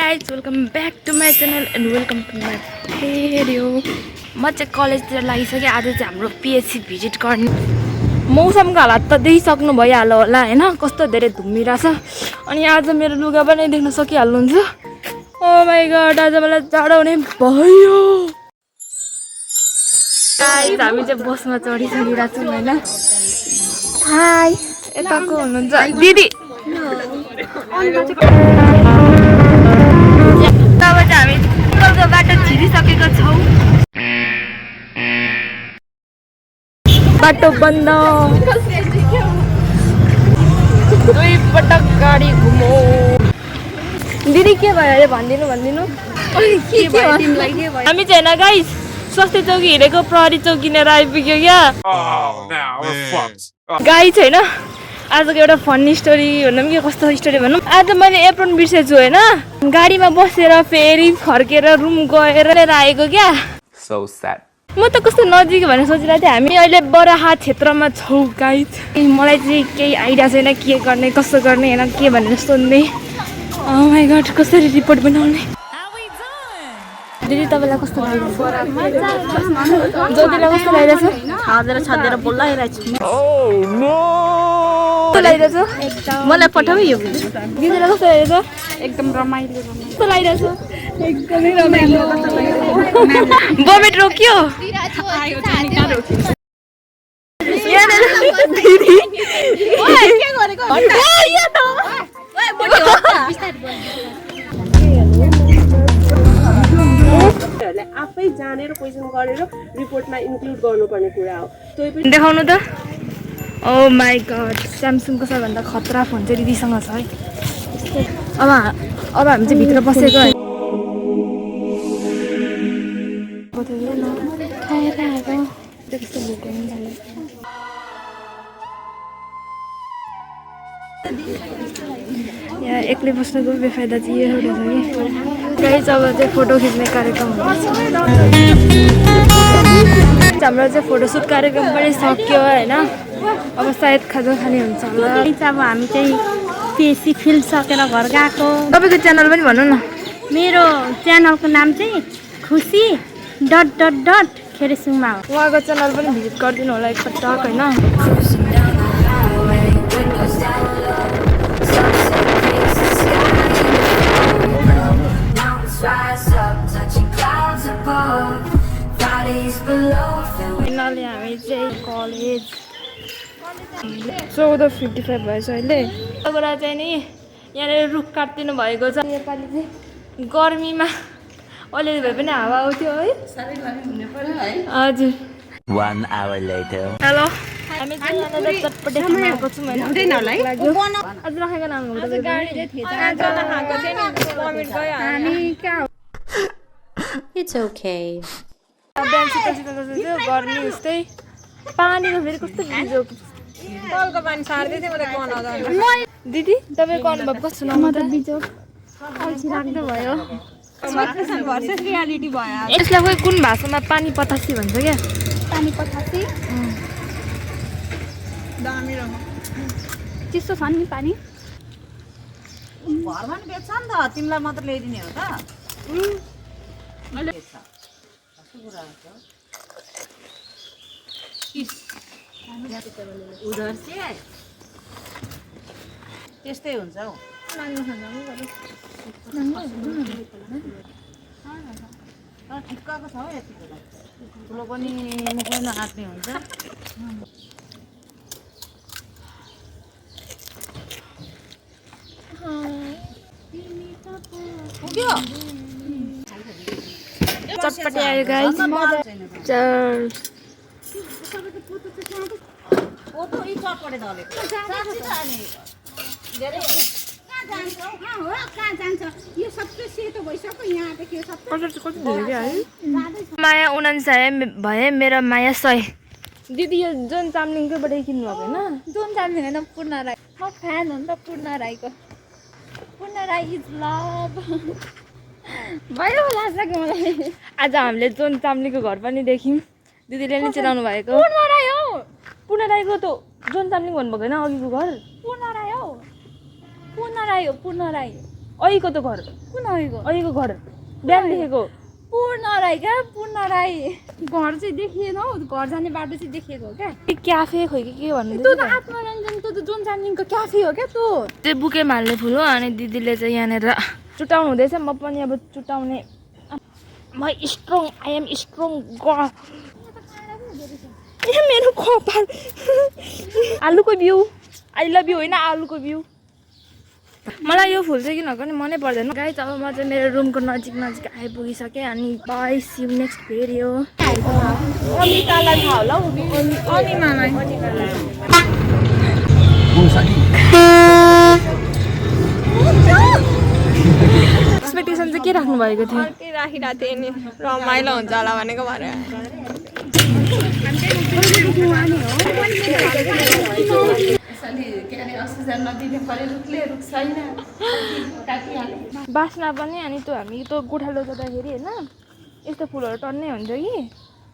guys, welcome back to my channel and welcome to my video. म चाहिँ कलेजतिर लागिसकेँ। आज चाहिँ हाम्रो पिएचसी भिजिट गर्ने। मौसमको हालत त देखिसक्नु भइहाल्यो होला हैन, कस्तो धेरै धुम्मिरहेछ। अनि आज मेरो लुगा पनि देख्न सकिहाल्नुहुन्छ। ओ माय गॉड, आज मलाई जाडो हुने भयो। गाइस, हामी चाहिँ बसमा चढिसकिरहेको छौँ हैन। हाय, यताको हुनुहुन्छ दिदी। तब चाहिँ हामी कलको बाटो छिरिसकेको छौँ। बाटो बन्द। दुई पटक गाडी घुमो। दिदी के भयो अरे भनिदिनु। हामी चाहिँ हैन गाइस, स्वास्थ्य चौकी हिँडेको प्रहरी चौकीनेर आइपुग्यो क्या। गाइस छैन, आजको एउटा फन्नी स्टोरी भनौँ कि कस्तो स्टोरी भनौँ। आज मैले एप्रोन बिर्सेछु हैन, गाडीमा बसेर फेरि फर्केर रुम गएर लिएर आएको क्या। So sad. म त कस्तो नजिक भनेर सोचिरहेको थिएँ। हामी अहिले बराहा क्षेत्रमा छौँ गाइस। मलाई चाहिँ केही आइडिया छैन के गर्ने कसो गर्ने हैन, के भनेर सोध्ने। ओह माय गॉड, कसरी रिपोर्ट बनाउने। दिदी तपाईलाई कस्तो लाग्यो? ज्योतिलाई कस्तो लागिरहेछ? छादेर बोलाइरहेछ। Oh no! कस्तो लागिरहेछ? मलाई पठाऊ यो। दिदीलाई कस्तो लागिरहेछ? एकदम रमाइलो कस्तो लागिरहेछ? एकदमै रमाइलो। बमेट रोक्यो? दिदी ओए के गरेको? यो त ओए बडी हो ले आफै जानेर क्वेशन गरेर रिपोर्टमा इन्क्लुड गर्नुपर्ने कुरा हो। त्यो पनि देखाउनु त। ओ माय गॉड, स्यामसङको सबैभन्दा खतरा फोन चाहिँ दिदीसँग छ है। अब हामी चाहिँ भित्र बसेको है। यहाँ एक्लै बस्नुको बेफाइदा चाहिँ यो रहेछ कि गाइस। अब चाहिँ फोटो खिच्ने कार्यक्रम हुन्छ। हाम्रो चाहिँ फोटोसुट कार्यक्रम पनि सक्यो होइन। अब सायद खाजा खाने हुन्छ होला। अब हामी चाहिँ पिएचसी फिल्ड सकेर घर गएको। तपाईँको च्यानल पनि भन्नु न। मेरो च्यानलको नाम चाहिँ खुसी डट खेरेसुङमा हो। उहाँको च्यानल पनि भिजिट गरिदिनु होला एकपटक होइन। फिनाले हामी चाहिँ कलेज 14:55 भएछ अहिले। कुरा चाहिँ नि यहाँनिर रुख काटिदिनु भएको छ। नेपाली चाहिँ गर्मीमा अलिअलि भए पनि हावा आउँथ्यो है। हजुर। 1 hour later. हेलो, हामी चाहिँ यहाँनिर चटपटे खाना खाएको छौँ होइन। आज नखाएको नाम हो त गाडीले It's okay. बिहान शीतल थियो, गर्मी उस्तै। पानीको फेरि कस्तो बिजोक। कलको पानी सार्दै थिएँ, मलाई कन आउँदा। दिदी तपाईँको अनुभव कस्तो सुनाउनु त? बिजोक अल्छी लाग्दो भयो। भर्सेस रियालिटी भयो। यसलाई खोइ कुन भाषामा पानी पतासी भन्छ क्या। पानी पठासी दामी रह। चिसो छ नि पानी। घरमा नि बेच्छ नि त, तिमीलाई मात्र ल्याइदिने हो त। उधर चाहिँ त्यस्तै हुन्छ हौ। ठिक्कको छ हौ यतिको त। ठुलो पनि मुखै नआट्ने हुन्छ। पुग्यो चटपटे आयो गाइस। चल फोटो यी चटपटे धलेको साँच्चै त अनि धेरै कहाँ जान्छ यो सबै सेतो भइसक्यो। यहाँ देखियो सबै कति धेरै क्या है। माया 49 भए मेरो माया 100। दिदी यो जोन चामलिङकोबाट किन्नु भएको होइन? जोन जान्दिन होइन, पूर्ण राई। म फ्यान हो नि त पूर्ण राईको। पूर्ण राई इज लभ। भयो लाग्छ मलाई। आज हामीले जोन चामलिङको घर पनि देख्यौँ। दिदीले नि चिनाउनु भएको। पूर्ण राई हो। पूर्ण राईको त जोन चामलिङ भन्नुभएको होइन अघिको घर? पूर्ण राई हो। पूर्ण राई हो, पूर्ण राई। अहिको त घर कुन आएको अहिको घर बिहान देखेको पूर्ण राई क्या पूर्ण राई घर चाहिँ देखिएन हौ घर जाने बाटो चाहिँ देखिएको हो क्या क्याफे खोइ के भन्नु त्यो त आत्मरञ्जन त्यो त जोन चान्दिङको क्याफे हो क्या त्यो त्यो बुके माल्ने फुल हो अनि दिदीले चाहिँ यहाँनिर चुटाउनु हुँदैछ म पनि अब चुटाउने म strong I am strong girl ए मेरो कपाल आलुको बिउ आई लभ यु होइन आलुको बिउ मलाई यो फुल चाहिँ किन नि मनै पर्दैन गाइस अब म चाहिँ मेरो रुमको नजिक आइपुगिसकेँ अनि bye see you next video अनितालाई थाहा होला हौ अनिमालाई एक्सपेक्टेसन चाहिँ के राख्नु भएको थियो अर्कै राखिरहेको थिएँ नि रमाइलो हुन्छ होला भनेको भरे बास्ना पनि अनि त्यो हामी त्यो गोठालो जाँदाखेरि होइन यस्तो फुलहरू टन्नै हुन्छ कि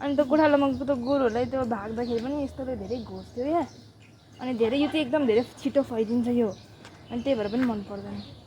अनि त्यो गोठालोमा त्यो गोरुहरूलाई त्यो भाग्दाखेरि पनि यस्तोले धेरै घोच्थ्यो क्या अनि धेरै यो चाहिँ एकदम धेरै छिटो फैलिन्छ यो अनि त्यही भएर पनि मन पर्दैन